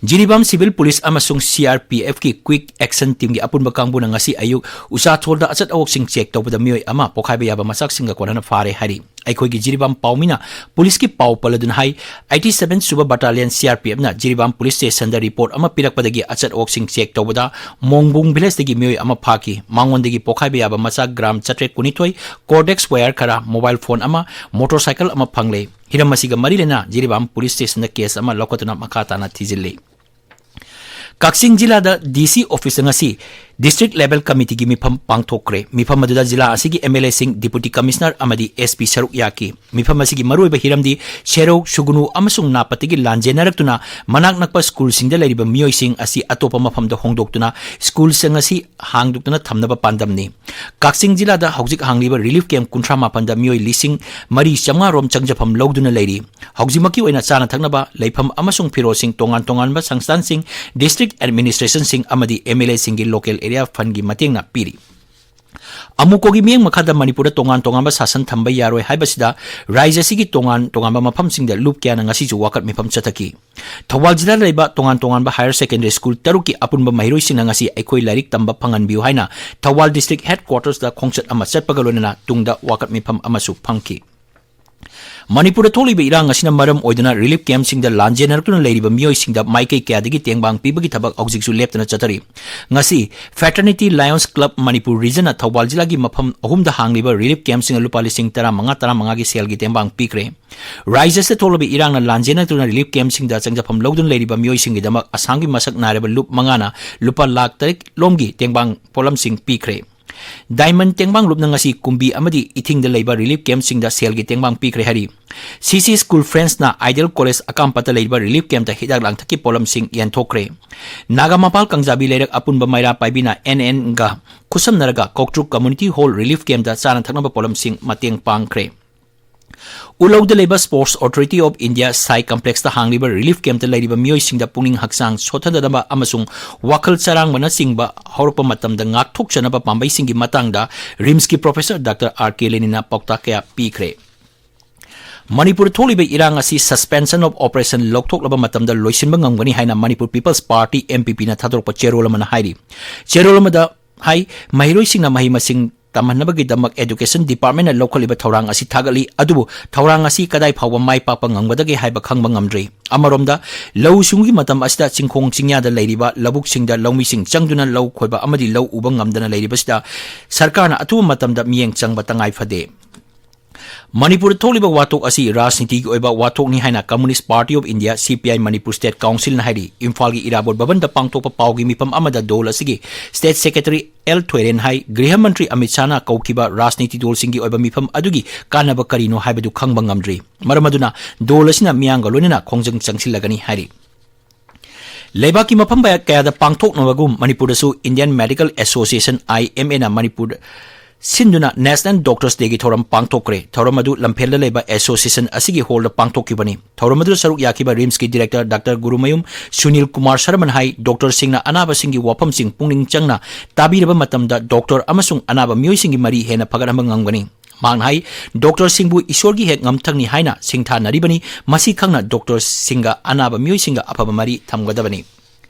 ꯖꯤꯔꯤꯕꯥꯝ ꯁꯤꯚꯤꯜ ꯄꯨꯂꯤꯁ ꯑꯃꯁꯨꯡ ꯁꯤꯑꯥꯔꯄꯤꯑꯦꯐꯀꯤ ꯀ꯭ꯋꯤꯛ ꯑꯦꯛꯁꯟ ꯇꯤꯝꯒꯤ ꯑꯄꯨꯟꯕ ꯀꯥꯡꯕꯨꯅ ꯉꯁꯤ ꯑꯌꯨꯛ ꯎꯆꯥꯊꯣꯜꯗ ꯑꯆꯠ ꯑꯋꯣꯛꯁꯤꯡ ꯆꯦꯛ ꯇꯧꯕꯗ ꯃꯤꯑꯣꯏ ꯑꯃ ꯄꯣꯈꯥꯏꯕ ꯌꯥꯕ ꯃꯆꯥꯛꯁꯤꯡꯒ ꯀꯣꯟꯅꯅ ꯐꯥꯔꯦ ꯍꯥꯏꯔꯤ꯫ ꯑꯩꯈꯣꯏꯒꯤ ꯖꯤꯔꯤꯕꯥꯝ ꯄꯥꯎꯃꯤꯅ ꯄꯨꯂꯤꯁꯀꯤ ꯄꯥꯎ ꯄꯜꯂꯗꯨꯅ ꯍꯥꯏ, ꯑꯩꯠꯇꯤ ꯁꯚꯦꯟ ꯁꯨꯕ ꯕꯇꯥꯂꯤꯌꯟ ꯁꯤꯑꯥꯔꯄꯤꯑꯦꯐꯅ ꯖꯤꯔꯤꯕꯥꯝ ꯄꯨꯂꯤꯁ ꯁ꯭ꯇꯦꯁꯟꯗ ꯔꯤꯄꯣꯔꯠ ꯑꯃ ꯄꯤꯔꯛꯄꯗꯒꯤ ꯑꯆꯠ ꯑꯋꯣꯛꯁꯤꯡ ꯆꯦꯛ ꯇꯧꯕꯗ ꯃꯣꯡꯕꯨꯡ ꯚꯤꯂꯦꯖꯇꯒꯤ ꯃꯤꯑꯣꯏ ꯑꯃ ꯐꯥꯈꯤ꯫ ꯃꯉꯣꯟꯗꯒꯤ ꯄꯣꯈꯥꯏꯕ ꯌꯥꯕ ꯃꯆꯥꯛ ꯒ꯭ꯔꯥꯝ ꯆꯥꯇ꯭ꯔꯦꯠ ꯀꯨꯟꯅꯤꯊꯣꯏ, ꯀꯣꯔꯗꯦꯛꯁ ꯋꯥꯌꯔ ꯈꯔ, ꯃꯣꯕꯥꯏꯜ ꯐꯣꯟ ꯑꯃ, ꯃꯣꯇꯣꯔꯁꯥꯏꯀꯜ ꯑꯃ ꯐꯪꯂꯦ꯫ ꯍꯤꯔꯝ ꯑꯁꯤꯒ ꯃꯔꯤ ꯂꯩꯅꯅ ꯖꯤꯔꯤꯕꯥꯝ ꯄꯨꯂꯤꯁ ꯁ꯭ꯇꯦꯁꯟꯗ ꯀꯦꯁ ꯑꯃ ꯂꯧꯈꯠꯇꯨꯅ ꯃꯈꯥ ꯇꯥꯅ ꯊꯤꯖꯤꯜꯂꯤ꯫ ꯀꯛꯆꯤꯡ ꯖꯤꯂꯥꯗ ꯗꯤ ꯁꯤ ꯑꯣꯐꯤꯁꯇ ꯉꯁꯤ ꯗꯤꯁꯇ꯭ꯔꯤꯛ ꯂꯦꯚꯦꯜ ꯀꯃꯤꯇꯤꯒꯤ ꯃꯤꯐꯝ ꯄꯥꯡꯊꯣꯛꯈ꯭ꯔꯦ꯫ ꯃꯤꯐꯝ ꯑꯗꯨꯗ ꯖꯤꯂꯥ ꯑꯁꯤꯒꯤ ꯑꯦꯝ ꯑꯦꯜ ꯑꯦꯁꯤꯡ, ꯗꯤꯄꯨꯇꯤ ꯀꯃꯤꯁꯅꯔ ꯑꯃꯗꯤ ꯑꯦꯁ ꯄꯤ ꯁꯔꯨꯛ ꯌꯥꯈꯤ꯫ ꯃꯤꯐꯝ ꯑꯁꯤꯒꯤ ꯃꯔꯨꯑꯣꯏꯕ ꯍꯤꯔꯝꯗꯤ ꯁꯦꯔꯧ, ꯁꯨꯒꯨꯅꯨ ꯑꯃꯁꯨꯡ ꯅꯥꯄꯠꯇꯒꯤ ꯂꯥꯟꯖꯦꯟꯅꯔꯛꯇꯨꯅ ꯃꯅꯥꯛ ꯅꯛꯄ ꯁ꯭ꯀꯨꯜꯁꯤꯡꯗ ꯂꯩꯔꯤꯕ ꯃꯤꯑꯣꯏꯁꯤꯡ ꯑꯁꯤ ꯑꯇꯣꯞꯄ ꯃꯐꯝꯗ ꯍꯣꯡꯗꯣꯛꯇꯨꯅ ꯁ꯭ꯀꯨꯜꯁꯤꯡ ꯑꯁꯤ ꯍꯥꯡꯗꯣꯛꯇꯨꯅ ꯊꯝꯅꯕ ꯄꯥꯟꯗꯝꯅꯤ꯫ ꯀꯛꯆꯤꯡ ꯖꯤꯂꯥꯗ ꯍꯧꯖꯤꯛ ꯍꯥꯡꯂꯤꯕ ꯔꯤꯂꯤꯐ ꯀꯦꯝꯞ ꯀꯨꯟꯊ꯭ꯔꯥ ꯃꯥꯄꯟꯗ ꯃꯤꯑꯣꯏ ꯂꯤꯁꯤꯡ ꯃꯔꯤ ꯆꯥꯝꯃꯉꯥ ꯔꯣꯝ ꯆꯪꯖꯐꯝ ꯂꯧꯗꯨꯅ ꯂꯩꯔꯤ꯫ ꯍꯧꯖꯤꯛꯃꯛꯀꯤ ꯑꯣꯏꯅ ꯆꯥꯅ ꯊꯛꯅꯕ, ꯂꯩꯐꯝ ꯑꯃꯁꯨꯡ ꯐꯤꯔꯣꯜꯁꯤꯡ ꯇꯣꯉꯥꯟ ꯇꯣꯉꯥꯟꯕ ꯁꯪꯁꯊꯥꯟꯁꯤꯡ, ꯗꯤꯁꯇ꯭ꯔꯤꯛ ꯑꯦꯗꯃꯤꯅꯤꯁꯇ꯭ꯔꯦꯁꯟꯁꯤꯡ ꯑꯃꯗꯤ ꯑꯦꯝ ꯑꯦꯜ ꯑꯦꯁꯤꯡꯒꯤ ꯂꯣꯀꯦꯜ ꯑꯦꯔꯤꯌꯥ ꯐꯟꯒꯤ ꯃꯇꯦꯡꯅ ꯄꯤꯔꯤ꯫ ꯑꯃꯨꯀꯣꯒꯤ ꯃꯤꯠꯌꯦꯡ ꯃꯈꯥꯗ ꯃꯅꯤꯄꯨꯔꯗ ꯇꯣꯉꯥꯟ ꯇꯣꯉꯥꯟꯕ ꯁꯥꯁꯟ ꯊꯝꯕ ꯌꯥꯔꯣꯏ ꯍꯥꯏꯕꯁꯤꯗ ꯔꯥꯖ꯭ꯌ ꯑꯁꯤꯒꯤ ꯇꯣꯉꯥꯟ ꯇꯣꯉꯥꯟꯕ ꯃꯐꯝꯁꯤꯡꯗ ꯂꯨꯞ ꯀꯌꯥꯅ ꯉꯁꯤꯁꯨ ꯋꯥꯀꯠ ꯃꯤꯐꯝ ꯆꯠꯊꯈꯤ꯫ ꯊꯧꯕꯥꯜ ꯖꯤꯂꯥꯗ ꯂꯩꯕ ꯇꯣꯉꯥꯟ ꯇꯣꯉꯥꯟꯕ ꯍꯥꯌꯔ ꯁꯦꯀꯦꯟꯗꯔꯤ ꯁ꯭ꯀꯨꯜ ꯇꯔꯨꯛꯀꯤ ꯑꯄꯨꯟꯕ ꯃꯍꯩꯔꯣꯏꯁꯤꯡꯅ ꯉꯁꯤ ꯑꯩꯈꯣꯏ ꯂꯥꯏꯔꯤꯛ ꯇꯝꯕ ꯐꯪꯍꯟꯕꯤꯌꯨ ꯍꯥꯏꯅ ꯊꯧꯕꯥꯜ ꯗꯤꯁꯇ꯭ꯔꯤꯛ ꯍꯦꯗꯀ꯭ꯋꯥꯇꯔꯁꯇ ꯈꯣꯡꯆꯠ ꯑꯃ ꯆꯠꯄꯒ ꯂꯣꯏꯅꯅ ꯇꯨꯡꯗ ꯋꯥꯀꯠ ꯃꯤꯐꯝ ꯑꯃꯁꯨ ꯐꯪꯈꯤ꯫ ꯃꯅꯤꯄꯨꯔꯗ ꯊꯣꯛꯂꯤꯕ ꯏꯔꯥꯡ ꯑꯁꯤꯅ ꯃꯔꯝ ꯑꯣꯏꯗꯨꯅ ꯔꯤꯂꯤꯐ ꯀꯦꯝꯞꯁꯤꯡꯗ ꯂꯥꯟꯖꯦꯟꯅꯔꯛꯇꯨꯅ ꯂꯩꯔꯤꯕ ꯃꯤꯑꯣꯏꯁꯤꯡꯗ ꯃꯥꯏꯀꯩ ꯀꯌꯥꯗꯒꯤ ꯇꯦꯡꯕꯥꯡ ꯄꯤꯕꯒꯤ ꯊꯕꯛ ꯍꯧꯖꯤꯛꯁꯨ ꯂꯦꯞꯇꯅ ꯆꯠꯊꯔꯤ꯫ ꯉꯁꯤ Fraternity Lions Club Manipur ꯔꯤꯖꯟꯅ Thoubal ꯖꯤꯂꯥꯒꯤ ꯃꯐꯝ ꯑꯍꯨꯝꯗ ꯍꯥꯡꯂꯤꯕ ꯔꯤꯂꯤꯐ ꯀꯦꯝꯞꯁꯤꯡꯗ ꯂꯨꯄꯥ ꯂꯤꯁꯤꯡ ꯇꯔꯥꯃꯉꯥ ꯇꯔꯥꯃꯉꯥꯒꯤ ꯁꯦꯜꯒꯤ ꯇꯦꯡꯕꯥꯡ ꯄꯤꯈ꯭ꯔꯦ꯫ ꯔꯥꯖ꯭ꯌ ꯑꯁꯤꯗ ꯊꯣꯛꯂꯤꯕ ꯏꯔꯥꯡꯅ ꯂꯥꯟꯖꯦꯟꯅꯗꯨꯅ ꯔꯤꯂꯤꯐ ꯀꯦꯝꯞꯁꯤꯡꯗ ꯆꯪꯖꯐꯝ ꯂꯧꯗꯨꯅ ꯂꯩꯔꯤꯕ ꯃꯤꯑꯣꯏꯁꯤꯡꯒꯤꯗꯃꯛ ꯑꯁꯥꯝꯒꯤ ꯃꯁꯛ ꯅꯥꯏꯔꯕ ꯂꯨꯞ ꯃꯉꯥꯅ ꯂꯨꯄꯥ ꯂꯥꯈ ꯇꯔꯦꯠ ꯂꯣꯝꯒꯤ ꯇꯦꯡꯕꯥꯡ ꯄꯣꯠꯂꯝꯁꯤꯡ ꯄꯤꯈ꯭ꯔꯦ꯫ ꯗꯥꯏꯃꯟ ꯇꯦꯡꯕꯥꯡ ꯂꯨꯞꯅ ꯉꯁꯤ ꯀꯨꯝꯕꯤ ꯑꯃꯗꯤ ꯏꯊꯤꯡꯗ ꯂꯩꯕ ꯔꯤꯂꯤꯐ ꯀꯦꯝꯞꯁꯤꯡꯗ ꯁꯦꯜꯒꯤ ꯇꯦꯡꯕꯥꯡ ꯄꯤꯈ꯭ꯔꯦ ꯍꯥꯏꯔꯤ꯫ ꯁꯤ ꯁꯤ ꯁ꯭ꯀꯨꯜ ꯐ꯭ꯔꯦꯟꯁꯅ ꯑꯥꯏꯗꯤꯌꯦꯜ ꯀꯣꯂꯦꯖ ꯑꯀꯥꯝꯄꯠꯇ ꯂꯩꯕ ꯔꯤꯂꯤꯐ ꯀꯦꯝꯞꯇ ꯍꯤꯗꯥꯛ ꯂꯥꯡꯊꯛꯀꯤ ꯄꯣꯠꯂꯝꯁꯤꯡ ꯌꯦꯟꯊꯣꯛꯈ꯭ꯔꯦ꯫ ꯅꯥꯒꯥ ꯃꯄꯥꯜ ꯀꯥꯡꯖꯥꯕꯤ ꯂꯩꯔꯛ ꯑꯄꯨꯟꯕ ꯃꯩꯔꯥ ꯄꯥꯏꯕꯤꯅ ꯑꯦꯟ ꯑꯦꯟꯒ ꯈꯨꯠꯁꯝꯅꯔꯒ ꯀꯧꯇ꯭ꯔꯨꯛ Community Hall Relief Campꯇ ꯆꯥꯅ ꯊꯛꯅꯕ ꯄꯣꯠꯂꯝꯁꯤꯡ ꯃꯇꯦꯡ ꯄꯥꯡꯈ꯭ꯔꯦ꯫ ꯎꯂꯧꯗ ꯂꯩꯕ Sports Authority of India ꯁꯥꯏ Complexꯇ ꯍꯥꯡꯂꯤꯕ relief campꯇ ꯂꯩꯔꯤꯕ ꯃꯤꯑꯣꯏꯁꯤꯡꯗ ꯄꯨꯛꯅꯤꯡ ꯍꯛꯆꯥꯡ ꯁꯣꯊꯗꯅꯕ ꯑꯃꯁꯨꯡ ꯋꯥꯈꯜ ꯆꯔꯥꯡꯕꯅꯆꯤꯡꯕ ꯍꯧꯔꯛꯄ ꯃꯇꯝꯗ ꯉꯥꯛꯊꯣꯛꯆꯅꯕ ꯄꯥꯝꯕꯩꯁꯤꯡꯒꯤ ꯃꯇꯥꯡꯗ RIMSꯀꯤ Professor Doctor R K Lenina ꯄꯥꯎꯇꯥꯛ ꯀꯌꯥ ꯄꯤꯈ꯭ꯔꯦ꯫ ꯃꯅꯤꯄꯨꯔꯗ ꯊꯣꯛꯂꯤꯕ ꯏꯔꯥꯡ ꯑꯁꯤ Suspension of Operation ꯂꯧꯊꯣꯛꯂꯕ ꯃꯇꯝꯗ ꯂꯣꯏꯁꯤꯟꯕ ꯉꯝꯒꯅꯤ ꯍꯥꯏꯅ Manipur People's Party, MPPꯅ ꯊꯥꯗꯣꯔꯛꯄ ꯆꯦꯔꯣꯜ ꯑꯃꯅ ꯍꯥꯏꯔꯤ꯫ ꯆꯦꯔꯣꯜ ꯑꯃꯗ ꯍꯥꯏ, ꯃꯍꯩꯔꯣꯏꯁꯤꯡꯅ ꯃꯍꯩ ꯃꯁꯤꯡ ꯇꯝꯍꯟꯅꯕꯒꯤꯗꯃꯛ Education Departmentꯅ ꯂꯧꯈꯠꯂꯤꯕ ꯊꯧꯔꯥꯡ ꯑꯁꯤ ꯊꯥꯒꯠꯂꯤ, ꯑꯗꯨꯕꯨ ꯊꯧꯔꯥꯡ ꯑꯁꯤ ꯀꯗꯥꯏ ꯐꯥꯎꯕ ꯃꯥꯏ ꯄꯥꯛꯄ ꯉꯝꯒꯗꯒꯦ ꯍꯥꯏꯕ ꯈꯪꯕ ꯉꯝꯗ꯭ꯔꯤ꯫ ꯑꯃꯔꯣꯝꯗ, ꯂꯧꯎ ꯁꯤꯡꯎꯒꯤ ꯃꯇꯝ ꯑꯁꯤꯗ ꯆꯤꯡꯈꯣꯡ ꯆꯤꯡꯌꯥꯗ ꯂꯩꯔꯤꯕ ꯂꯧꯕꯨꯛꯁꯤꯡꯗ ꯂꯧꯃꯤꯁꯤꯡ ꯆꯪꯗꯨꯅ ꯂꯧ ꯈꯣꯏꯕ ꯑꯃꯗꯤ ꯂꯧ ꯎꯕ ꯉꯝꯗꯅ ꯂꯩꯔꯤꯕꯁꯤꯗ ꯁꯔꯀꯥꯔꯅ ꯑꯊꯨꯕ ꯃꯇꯝꯗ ꯃꯤꯠꯌꯦꯡ ꯆꯪꯕ ꯇꯉꯥꯏ ꯐꯗꯦ꯫ ꯃꯅꯤꯄꯨꯔꯗ ꯊꯣꯛꯂꯤꯕ ꯋꯥꯊꯣꯛ ꯑꯁꯤ ꯔꯥꯖꯅꯤꯇꯤꯒꯤ ꯑꯣꯏꯕ ꯋꯥꯊꯣꯛꯅꯤ ꯍꯥꯏꯅ Communist Party of India, CPI, Manipur State Councilꯅ ꯍꯥꯏꯔꯤ꯫ ꯏꯝꯐꯥꯜꯒꯤ ꯏꯔꯥꯕꯣꯠ ꯚꯕꯟꯗ ꯄꯥꯡꯊꯣꯛꯄ ꯄꯥꯎꯒꯤ ꯃꯤꯐꯝ ꯑꯃꯗ ꯗꯣꯜ ꯑꯁꯤꯒꯤ State Secretary ꯑꯦꯜ ꯊꯣꯏꯔꯦꯟ ꯍꯥꯏ, ꯒ꯭ꯔꯤꯍ ꯃꯟꯇ꯭ꯔꯤ ꯑꯃꯤꯠ ꯁꯥꯍꯅ ꯀꯧꯈꯤꯕ ꯔꯥꯖꯅꯤꯇꯤ ꯗꯣꯜꯁꯤꯡꯒꯤ ꯑꯣꯏꯕ ꯃꯤꯐꯝ ꯑꯗꯨꯒꯤ ꯀꯥꯟꯅꯕ ꯀꯔꯤꯅꯣ ꯍꯥꯏꯕꯗꯨ ꯈꯪꯕ ꯉꯝꯗ꯭ꯔꯤ꯫ ꯃꯔꯝ ꯑꯗꯨꯅ ꯗꯣꯜ ꯑꯁꯤꯅ ꯃꯤꯌꯥꯝꯒ ꯂꯣꯏꯅꯅ ꯈꯣꯡꯖꯪ ꯆꯪꯁꯤꯜꯂꯒꯅꯤ ꯍꯥꯏꯔꯤ꯫ ꯂꯩꯕꯥꯛꯀꯤ ꯃꯐꯝ ꯀꯌꯥꯗ ꯄꯥꯡꯊꯣꯛꯅꯕꯒꯨꯝ ꯃꯅꯤꯄꯨꯔꯗꯁꯨ Indian Medical Association, IMAꯅ ꯃꯅꯤꯄꯨꯔꯗ ꯁꯤꯟꯗꯨꯅ National Doctors Dayꯒꯤ ꯊꯧꯔꯝ ꯄꯥꯡꯊꯣꯛꯈ꯭ꯔꯦ꯫ ꯊꯧꯔꯝ ꯑꯗꯨ ꯂꯝꯐꯦꯜꯗ ꯂꯩꯕ association ꯑꯁꯤꯒꯤ hallꯗ ꯄꯥꯡꯊꯣꯛꯈꯤꯕꯅꯤ꯫ ꯊꯧꯔꯝ ꯑꯗꯨꯗ ꯁꯔꯨꯛ ꯌꯥꯈꯤꯕ RIMSꯀꯤ director Doctor ꯒꯨꯔꯨꯃꯌꯨꯝ ꯁꯨꯅꯤꯜ ꯀꯨꯃꯥꯔ ꯁꯔꯃꯅ ꯍꯥꯏ, doctorꯁꯤꯡꯅ ꯑꯅꯥꯕꯁꯤꯡꯒꯤ ꯋꯥꯐꯝꯁꯤꯡ ꯄꯨꯛꯅꯤꯡ ꯆꯪꯅ ꯇꯥꯕꯤꯔꯕ ꯃꯇꯝꯗ doctor ꯑꯃꯁꯨꯡ ꯑꯅꯥꯕ ꯃꯤꯑꯣꯏꯁꯤꯡꯒꯤ ꯃꯔꯤ ꯍꯦꯟꯅ ꯐꯒꯠꯍꯟꯕ ꯉꯝꯒꯅꯤ꯫ ꯃꯍꯥꯛꯅ ꯍꯥꯏ, doctorꯁꯤꯡꯕꯨ ꯏꯁꯣꯔꯒꯤ ꯍꯦꯛ ꯉꯝꯊꯛꯅꯤ ꯍꯥꯏꯅ ꯁꯤꯡꯊꯥꯅꯔꯤꯕꯅꯤ꯫ ꯃꯁꯤ ꯈꯪꯅ doctorꯁꯤꯡꯒ ꯑꯅꯥꯕ ꯃꯤꯑꯣꯏꯁꯤꯡꯒ ꯑꯐꯕ ꯃꯔꯤ ꯊꯝꯒꯗꯕꯅꯤ꯫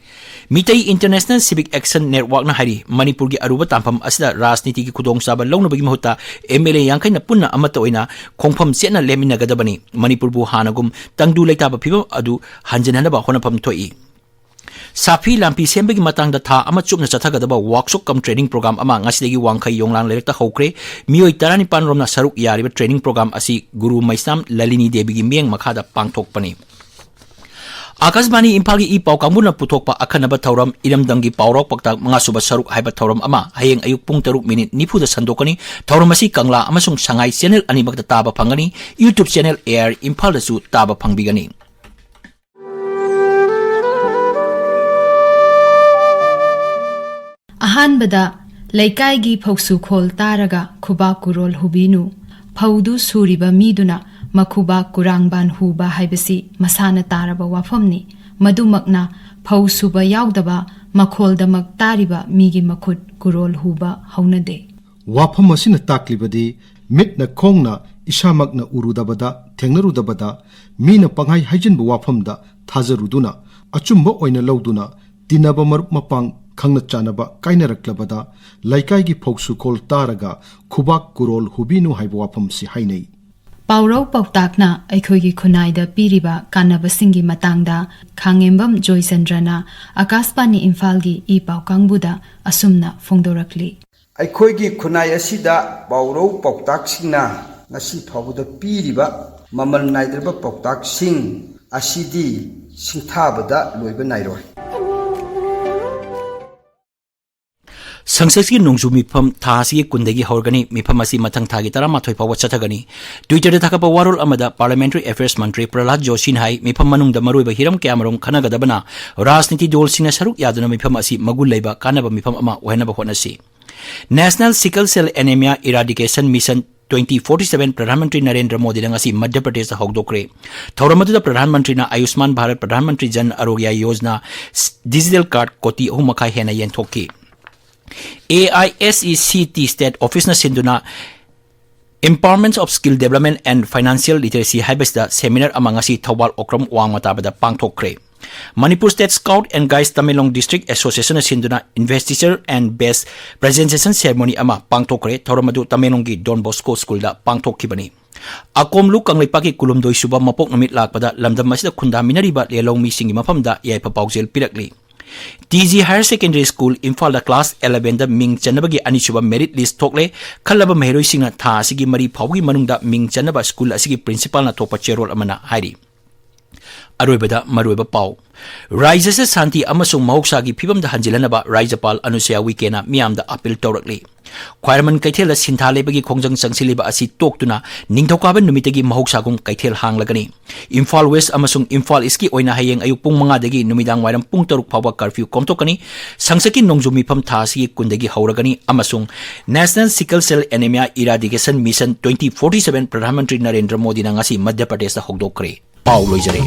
ꯃꯤꯇꯩ International Civic Action Networkꯅ ꯍꯥꯏꯔꯤ, ꯃꯅꯤꯄꯨꯔꯒꯤ ꯑꯔꯨꯕ ꯇꯥꯟꯐꯝ ꯑꯁꯤꯗ ꯔꯥꯖꯅꯤꯇꯤꯒꯤ ꯈꯨꯗꯣꯡꯆꯥꯕ ꯂꯧꯅꯕꯒꯤ ꯃꯍꯨꯠꯇ MLA ꯌꯥꯡꯈꯩꯅ ꯄꯨꯟꯅ ꯑꯃꯠꯇ ꯑꯣꯏꯅ ꯈꯣꯡꯐꯝ ꯆꯦꯠꯅ ꯂꯦꯞꯃꯤꯟꯅꯒꯗꯕꯅꯤ꯫ ꯃꯅꯤꯄꯨꯔꯕꯨ ꯍꯥꯟꯅꯒꯨꯝ ꯇꯪꯗꯨ ꯂꯩꯇꯥꯕ ꯐꯤꯕꯝ ꯑꯗꯨ ꯍꯟꯖꯤꯟꯍꯟꯅꯕ ꯍꯣꯠꯅꯐꯝ ꯊꯣꯛꯏ꯫ ꯁꯥꯐꯤ ꯂꯥꯟꯐꯤ ꯁꯦꯝꯕꯒꯤ ꯃꯇꯥꯡꯗ ꯊꯥ ꯑꯃ ꯆꯨꯞꯅ ꯆꯠꯊꯒꯗꯕ workshop cum training program ꯑꯃ ꯉꯁꯤꯗꯒꯤ ꯋꯥꯡꯈꯩ ꯌꯣꯡꯂꯥꯡ ꯂꯩꯔꯛꯇ ꯍꯧꯈ꯭ꯔꯦ꯫ ꯃꯤꯑꯣꯏ ꯇꯔꯥꯅꯤꯄꯥꯟ ꯔꯣꯝꯅ ꯁꯔꯨꯛ ꯌꯥꯔꯤꯕ training program ꯑꯁꯤ ꯒꯨꯔꯨ ꯃꯩꯁꯅꯥꯝ ꯂꯂꯤꯅꯤ ꯗꯦꯕꯤꯒꯤ ꯃꯤꯠꯌꯦꯡ ꯃꯈꯥꯗ ꯄꯥꯡꯊꯣꯛꯄꯅꯤ꯫ ꯑꯥꯀꯥꯁꯕꯥꯅꯤ ꯏꯝꯐꯥꯜꯒꯤ ꯏ ꯄꯥꯎ ꯀꯥꯡꯕꯨꯅ ꯄꯨꯊꯣꯛꯄ ꯑꯈꯟꯅꯕ ꯊꯧꯔꯝ ꯏꯔꯝꯗꯝꯒꯤ ꯄꯥꯎꯔꯥꯎ ꯄꯥꯎꯇꯥꯛ ꯃꯉꯥꯁꯨꯕ ꯁꯔꯨꯛ ꯍꯥꯏꯕ ꯊꯧꯔꯝ ꯑꯃ ꯍꯌꯦꯡ ꯑꯌꯨꯛ ꯄꯨꯡ ꯇꯔꯨꯛ ꯃꯤꯅꯤꯠ ꯅꯤꯐꯨꯗ ꯁꯟꯗꯣꯛꯀꯅꯤ꯫ ꯊꯧꯔꯝ ꯑꯁꯤ ꯀꯪꯂꯥ ꯑꯃꯁꯨꯡ ꯁꯉꯥꯏ channel ꯑꯅꯤꯃꯛꯇ ꯇꯥꯕ ꯐꯪꯒꯅꯤ꯫ YouTube channel AIR ꯏꯝꯐꯥꯜꯗꯁꯨ ꯇꯥꯕ ꯐꯪꯕꯤꯒꯅꯤ꯫ ꯑꯍꯥꯟꯕꯗ ꯂꯩꯀꯥꯏꯒꯤ ꯐꯧꯁꯨ ꯈꯣꯜ ꯇꯥꯔꯒ ꯈꯨꯕꯥꯛ ꯀꯨꯔꯣꯜ ꯍꯨꯕꯤꯅꯨ꯫ ꯐꯧꯗꯨ ꯁꯨꯔꯤꯕ ꯃꯤꯗꯨꯅ ꯃꯈꯨꯕꯥꯛ ꯀꯨꯔꯥꯡꯕꯥꯟ ꯍꯨꯕ ꯍꯥꯏꯕꯁꯤ ꯃꯁꯥꯅ ꯇꯥꯔꯕ ꯋꯥꯐꯝꯅꯤ꯫ ꯃꯗꯨꯃꯛꯅ ꯐꯧ ꯁꯨꯕ ꯌꯥꯎꯗꯕ ꯃꯈꯣꯜꯗꯃꯛ ꯇꯥꯔꯤꯕ ꯃꯤꯒꯤ ꯃꯈꯨꯠ ꯀꯨꯔꯣꯜ ꯍꯨꯕ ꯍꯧꯅꯗꯦ꯫ ꯋꯥꯐꯝ ꯑꯁꯤꯅ ꯇꯥꯛꯂꯤꯕꯗꯤ ꯃꯤꯠꯅ ꯈꯣꯡꯅ ꯏꯁꯥꯃꯛꯅ ꯎꯔꯨꯗꯕꯗ, ꯊꯦꯡꯅꯔꯨꯗꯕꯗ, ꯃꯤꯅ ꯄꯪꯍꯥꯏ ꯍꯥꯏꯖꯤꯟꯕ ꯋꯥꯐꯝꯗ ꯊꯥꯖꯔꯨꯗꯨꯅ, ꯑꯆꯨꯝꯕ ꯑꯣꯏꯅ ꯂꯧꯗꯨꯅ, ꯇꯤꯟꯅꯕ ꯃꯔꯨꯞ ꯃꯄꯥꯡ ꯈꯪꯅ ꯆꯥꯟꯅꯕ ꯀꯥꯏꯅꯔꯛꯂꯕꯗ ꯂꯩꯀꯥꯏꯒꯤ ꯐꯧꯁꯨꯈꯣꯜ ꯇꯥꯔꯒ ꯈꯨꯕꯥꯛ ꯀꯨꯔꯣꯜ ꯍꯨꯕꯤꯅꯨ ꯍꯥꯏꯕ ꯋꯥꯐꯝꯁꯤ ꯍꯥꯏꯅꯩ꯫ ꯄꯥꯎꯔꯧ ꯄꯥꯎꯇꯥꯛꯅ ꯑꯩꯈꯣꯏꯒꯤ ꯈꯨꯟꯅꯥꯏꯗ ꯄꯤꯔꯤꯕ ꯀꯥꯟꯅꯕꯁꯤꯡꯒꯤ ꯃꯇꯥꯡꯗ ꯈꯥꯡꯉꯦꯝꯕꯝ ꯖꯣꯏꯆꯟꯗ꯭ꯔꯅ ꯑꯀꯥꯁꯕꯥꯅꯤ ꯏꯝꯐꯥꯜꯒꯤ ꯏ ꯄꯥꯎ ꯀꯥꯡꯕꯨꯗ ꯑꯁꯨꯝꯅ ꯐꯣꯡꯗꯣꯔꯛꯂꯤ꯫ ꯑꯩꯈꯣꯏꯒꯤ ꯈꯨꯟꯅꯥꯏ ꯑꯁꯤꯗ ꯄꯥꯎꯔꯧ ꯄꯥꯎꯇꯥꯛꯁꯤꯡꯅ ꯉꯁꯤ ꯐꯥꯎꯕꯗ ꯄꯤꯔꯤꯕ ꯃꯃꯜ ꯅꯥꯏꯗ꯭ꯔꯕ ꯄꯥꯎꯇꯥꯛꯁꯤꯡ ꯑꯁꯤꯗꯤ ꯁꯤꯡꯊꯥꯕꯗ ꯂꯣꯏꯕ ꯅꯥꯏꯔꯣꯏ꯫ ꯁꯪꯁꯠꯀꯤ ꯅꯣꯡꯖꯨ ꯃꯤꯐꯝ ꯊꯥ ꯑꯁꯤꯒꯤ ꯀꯨꯟꯗꯒꯤ ꯍꯧꯔꯒꯅꯤ꯫ ꯃꯤꯐꯝ ꯑꯁꯤ ꯃꯊꯪ ꯊꯥꯒꯤ ꯇꯔꯥꯃꯥꯊꯣꯏ ꯐꯥꯎꯕ ꯆꯠꯊꯒꯅꯤ꯫ Twitter ꯗ ꯊꯥꯒꯠꯄ ꯋꯥꯔꯣꯜ ꯑꯃꯗ Parliamentary Affairs ꯃꯟꯇ꯭ꯔꯤ ꯄ꯭ꯔꯍꯂꯥꯗ ꯖꯣꯁꯤꯅ ꯍꯥꯏ, ꯃꯤꯐꯝ ꯃꯅꯨꯡꯗ ꯃꯔꯨꯑꯣꯏꯕ ꯍꯤꯔꯝ ꯀꯌꯥꯃꯔꯨꯝ ꯈꯟꯅꯒꯗꯕꯅ ꯔꯥꯖꯅꯤꯇꯤ ꯗꯣꯜꯁꯤꯡꯅ ꯁꯔꯨꯛ ꯌꯥꯗꯨꯅ ꯃꯤꯐꯝ ꯑꯁꯤ ꯃꯒꯨꯟ ꯂꯩꯕ ꯀꯥꯟꯅꯕ ꯃꯤꯐꯝ ꯑꯃ ꯑꯣꯏꯍꯟꯅꯕ ꯍꯣꯠꯅꯁꯤ꯫ National Sickle Cell Anemia Eradication Mission twenty forty seven Pradhan Mantri Narendra ꯃꯣꯗꯤꯅ ꯉꯁꯤ ꯃꯙ꯭ꯌ ꯄ꯭ꯔꯗꯦꯁꯇ ꯍꯧꯗꯣꯛꯈ꯭ꯔꯦ꯫ ꯊꯧꯔꯝ ꯑꯗꯨꯗ ꯄ꯭ꯔꯙꯥꯟ ꯃꯟꯇ꯭ꯔꯤꯅ ꯑꯥꯌꯨꯁꯃꯥꯟ ꯚꯥꯔꯠ ꯄ꯭ꯔꯙꯥꯟ ꯃꯟꯇ꯭ꯔꯤ ꯖꯟ ꯑꯔꯣꯒ꯭ꯌ ꯌꯣꯖꯅꯥ ꯗꯤꯖꯤꯇꯦꯜ ꯀꯥꯔꯗ ꯀꯣꯇꯤ ꯑꯍꯨꯝ ꯃꯈꯥꯏ ꯍꯦꯟꯅ ꯌꯦꯟꯊꯣꯛꯈꯤ꯫ AISECT State Office ꯅ ꯁꯤꯟꯗꯨꯅ Empowerment of Skill Development and Financial Literacy ꯍꯥꯏꯕꯁꯤꯗ seminar ꯑꯃ ꯉꯁꯤ ꯊꯧꯕꯥꯜ ꯑꯣꯀ꯭ꯔꯝ ꯋꯥꯡꯃ ꯇꯥꯕꯗ ꯄꯥꯡꯊꯣꯛꯈ꯭ꯔꯦ꯫ Manipur State Scout and Guides Tamenglong District Association ꯅ ꯁꯤꯟꯗꯨꯅ Investiture and Best Presentation Ceremony ꯑꯃ ꯄꯥꯡꯊꯣꯛꯈ꯭ꯔꯦ꯫ ꯊꯧꯔꯝ ꯑꯗꯨ ꯇꯃꯦꯡꯂꯣꯡꯒꯤ Don Bosco School ꯗ ꯄꯥꯡꯊꯣꯛꯈꯤꯕꯅꯤ꯫ ꯑꯀꯣꯝꯂꯨ ꯀꯪꯂꯩꯄꯥꯛꯀꯤ ꯀꯨꯟꯍꯨꯝꯗꯣꯏ ꯁꯨꯕ ꯃꯄꯣꯛ ꯅꯨꯃꯤꯠ ꯂꯥꯛꯄꯗ ꯂꯝꯗꯝ ꯑꯁꯤꯗ ꯈꯨꯟꯗꯥꯃꯤꯟꯅꯔꯤꯕ ꯂꯦꯂꯧ ꯃꯤꯁꯤꯡꯒꯤ ꯃꯐꯝꯗ ꯌꯥꯏꯐ ꯄꯥꯎꯖꯦꯜ ꯄꯤꯔꯛꯂꯤ꯫ T G Higher Secondary School ꯏꯝꯐꯥꯜꯗ class eleven ꯗ ꯃꯤꯡ ꯆꯟꯅꯕꯒꯤ ꯑꯅꯤꯁꯨꯕ merit list ꯊꯣꯛꯂꯦ꯫ ꯈꯜꯂꯕ ꯃꯍꯩꯔꯣꯏꯁꯤꯡꯅ ꯊꯥ ꯑꯁꯤꯒꯤ ꯃꯔꯤ ꯐꯥꯎꯕꯒꯤ ꯃꯅꯨꯡꯗ ꯃꯤꯡ ꯆꯟꯅꯕ school ꯑꯁꯤꯒꯤ principal ꯅ ꯊꯣꯛꯄ ꯆꯦꯔꯣꯜ ꯑꯃꯅ ꯍꯥꯏꯔꯤ꯫ ꯑꯔꯣꯏꯕꯗ ꯃꯔꯨꯑꯣꯏꯕ ꯄꯥꯎ꯫ ꯔꯥꯖ꯭ꯌꯁꯦ ꯁꯥꯟꯇꯤ ꯑꯃꯁꯨꯡ ꯃꯍꯧꯁꯥꯒꯤ ꯐꯤꯕꯝꯗ ꯍꯟꯖꯤꯜꯍꯟꯅꯕ ꯔꯥꯖ꯭ꯌꯄꯥꯜ ꯑꯅꯨꯁꯨꯌꯥ ꯎꯏꯀꯦꯅ ꯃꯤꯌꯥꯝꯗ ꯑꯄꯤꯜ ꯇꯧꯔꯛꯂꯤ꯫ ꯈ꯭ꯋꯥꯏꯔꯝꯕꯟ ꯀꯩꯊꯦꯜꯗ ꯁꯤꯟꯊꯥ ꯂꯩꯕꯒꯤ ꯈꯣꯡꯖꯪ ꯆꯪꯁꯤꯜꯂꯤꯕ ꯑꯁꯤ ꯇꯣꯛꯇꯨꯅ ꯅꯤꯡꯊꯧꯀꯥꯕ ꯅꯨꯃꯤꯠꯇꯒꯤ ꯃꯍꯧꯁꯥꯒꯨꯝ ꯀꯩꯊꯦꯜ ꯍꯥꯡꯂꯒꯅꯤ꯫ ꯏꯝꯐꯥꯜ ꯋꯦꯁ ꯑꯃꯁꯨꯡ ꯏꯝꯐꯥꯜ ꯏꯁꯀꯤ ꯑꯣꯏꯅ ꯍꯌꯦꯡ ꯑꯌꯨꯛ ꯄꯨꯡ ꯃꯉꯥꯗꯒꯤ ꯅꯨꯃꯤꯗꯥꯡ ꯋꯥꯏꯔꯝ ꯄꯨꯡ ꯇꯔꯨꯛ ꯐꯥꯎꯕ ꯀꯔꯐ꯭ꯌꯨ ꯀꯣꯝꯊꯣꯛꯀꯅꯤ꯫ ꯁꯪꯁꯠꯀꯤ ꯅꯣꯡꯖꯨ ꯃꯤꯐꯝ ꯊꯥ ꯑꯁꯤꯒꯤ ꯀꯨꯟꯗꯒꯤ ꯍꯧꯔꯒꯅꯤ ꯑꯃꯁꯨꯡ National Sickle Cell Anemia Eradication Mission twenty forty seven Pradhan Mantri Narendra ꯃꯣꯗꯤꯅ ꯉꯁꯤ ꯃꯙ꯭ꯌ ꯄ꯭ꯔꯗꯦꯁꯇ ꯍꯧꯗꯣꯛꯈ꯭ꯔꯦ꯫ ꯄꯥꯎ ꯂꯣꯏꯖꯔꯦ꯫